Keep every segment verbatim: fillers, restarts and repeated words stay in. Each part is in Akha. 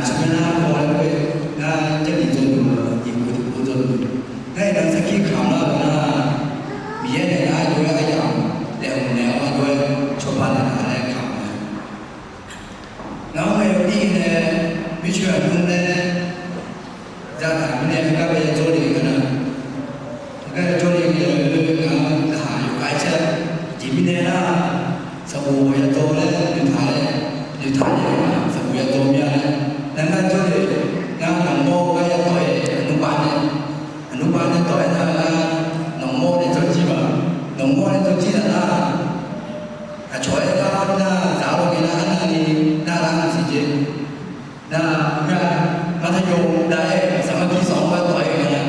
Aqjeq mirnae nar, khawf laer khoer, ngar Jarlif dzaw-eu, iqpov tiqpov dzaw-eu, ngar iqnan sarkir kamq lar-eu nar, Miqyaer nae ngar jov-aer aryamq laeqhmq naeq-awr jov-aer cawba naeqlaf laer kamq-eu mae. Ngar-anr ghae-eu tir nae, mircoe aqnymr laer zataq mirnae heugar bae yadzawr le-eu nar, heugar yadzawr le-eu ngaq-anr laqkhaq yawkhav-aer caer-a. Aqjeq mirnae nar, sanqbof yadzawr laer noeqtaq-aer, noeqtaq nae-eu ma sanqbof yadzawr mir-a laer, nar ngar jawr le, ngar nanqmawr gar yadawq-aer aqnmrpav nae, aqnmrpav nae dawq-aer nar, ngar nanqmawr nae jawr jir ma, nanqmawr nae jawr jir taq nar, aqcawq-aer nar, nar zaq-awr ngae nar, arnavni nar lar-anr siqjeq. Nar, ngar, มัธยม dav-aer สามัคคีสอง gar dawq-aer nga nar,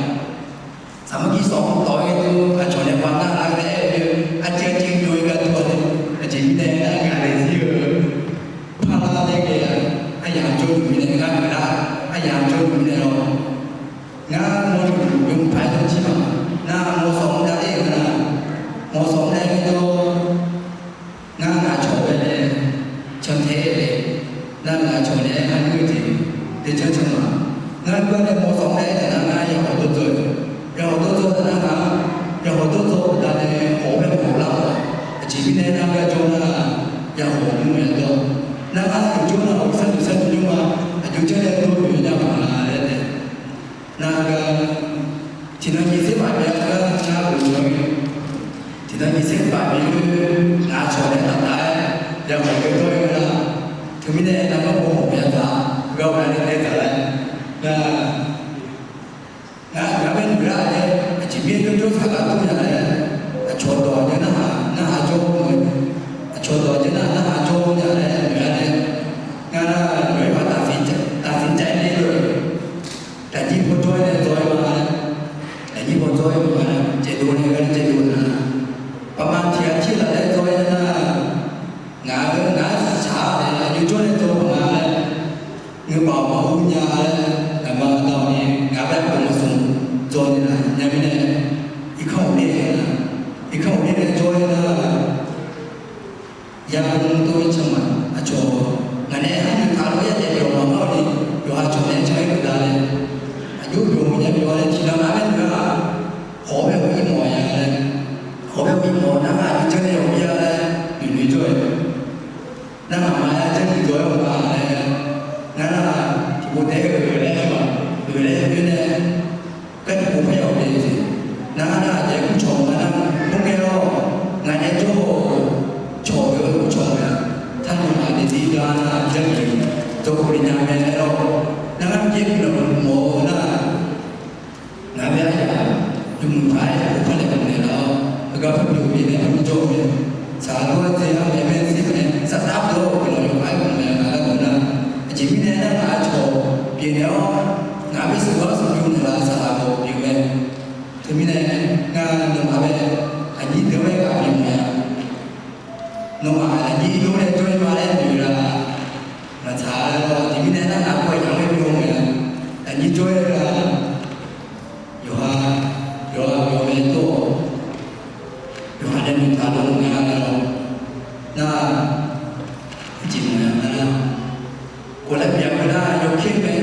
สามัคคีสอง dawq-aer ngae nar, aqcawq nae pav nar lar-aer aer-eu, arciv arciv jov-aer gar dawq-aer, aqjeq mirnae nar, ngaq nae zir-eu, parlar laer ghae-a, aryamq jawr luf mirnae ngar guiqlar, aryamq jawr luf mirnae lawr. Ngar mawrluf yawmuiq paq-aer jawr jir ma. Nar ม.สอง dav-aer nga nar, ม.สอง dav-aer ngae nar, ngar ngaq cawq-aer nae cantae-aer le. Nar ngaq cawq naeq-aer aqnmr-eu jeq deqcan can ma. Ngar gar nae ม.สอง dav-aer taq nar, ngar yawhawq dawrdzaw-eu, yawhawq dawrdzaw taq nar, ngar yawhawq dawrdzaw-eu baqdanae khawf-awr bae mawf lar-awq. Aqjeq mirnae nar, gar jawr nar, yawhawq mr-aer dawr. Nar ngar yawqjawr nar, aqsar duq sar duq jawr ma. Aqjox janr nae dawr-eu nya ma laer nae. Nar gar, tiqnan nyiq tser baf byav gar ngar bof-eu, tiqnan nyiq tser baf byav-eu, ngaq cawq naeq-aer taf taf-aer, yawhawq ghae dawr-aer nar, teumirnae nar, ngar bof hawq byav taq, gar ghaq nae dae taq laer, nar, ngar ngar bae noeq lar nae, aqjeq mirnae jawrjawr saqlaq dmr nya laer, aqcawq dawq aqjeq narhaq narhaq jawr-eu, aqcawq dawq aqjeq narhaq narhaq jawr-eu nya laer noeq lar nae, ngar nar, noeq-aer paq taf taf taf caev nae-eu Lafnyir paw jawr-aer nae dzaw-aer ma laer, lafnyir paw jawr-aer ma laer, caevdov nae gar caevdov nar, baqma tiq ghaq tir laf laer dzaw-aer nar, ngaq-euq ngaq-aer tsaq-a nae aqjox jawr nae dzaw-eu ma laer, ngeur baf-awq ma ur nya laer, ngaqma dawq ni ngaq bae aqyawf maqsmq dzaw ni laf nya mirnae, irkanr ghawqler-aer nar, irkanr ghawqler nae jawr-aer nar, yamr dov-aer can ma. Aqcawq ngaq nae arnoeq taq lof-aer yadaef byawq maqngeur-awq ni, yawqha cawq nae can-aer geuf da laer, aqjox byawq maqnya byawq-a laer tiqnan nar bae noeq-a, hawq-awr bae-awq ir mawf-a laer, hawq-awr bae-awq ir mawf nar, ngar aqjox janr nae yawq ir-a laer noeq noeq jawr-eu. Nar ngaqma-aer janrluf dzaw-aer mawf-a laer, ngar nar tiqpov taef-aer geuf laer-aer ma, geuf laer-aer nae, gar tiqpov par yawf le jeq. Nar ngar nar aqjeq kurcawq nga nar, khoerngae lawr, ngaq nae jawr-eu cawq-eu kurcawq nga, taqnoeq maqdaef dir gar nar, janrluf dzaw khawf le nya mae lawr. Nar ngar Miqyaer guiqlanq mawf-eu nar, ngaq bae aryamq yawmuiq paq-aer khoerpar laeqhmq naeqlaf-awr, heugar parbi-eu bifnaeq-aer parbi jawr-eu mae. Saqlaq lof-aer dzae-awr maeq-aer mae sir mae, saqdaq deuq-awr guiqlanq yawqghaq-aer khmq naeq-eu ngaq gar dawq nar, aqjeq mirnae nar ngaq-euq cawq pyeufnaeq-awr, ngaq-euq bisiq gharduq yur naeqlaf saqlaq dawq pyeuf mae. Teumirnae ngar nawmaf bae aqnyir deuq-aer ghaq bif mawf-a. Nawmaf aqnyir deuq-aer jawr-ir ma laer noeq-eu la, maqtsaq-a lawr. Aqjeq mirnae nar ngaq-euq paw yamq-aer bif-awr mae, aqnyir jawr-ir la. Yawqha, yawqha yawqha mae dawr-awq. Yawqha nae noeqtaq dawq-eu nga lawr. Nar, aqjeq maqya nar, ghoflar bif-a nar yawkir mae.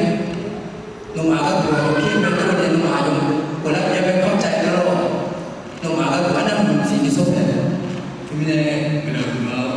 Nawmaf gharduq yawkir mae dawr-eu nae nawmaf yawq ghoflar bif-a bae kawrcav-aer nar lawr. Nawmaf gharduq arnavni tiqni sawr pae. Teumirnae guiqlanq huiq ma-a.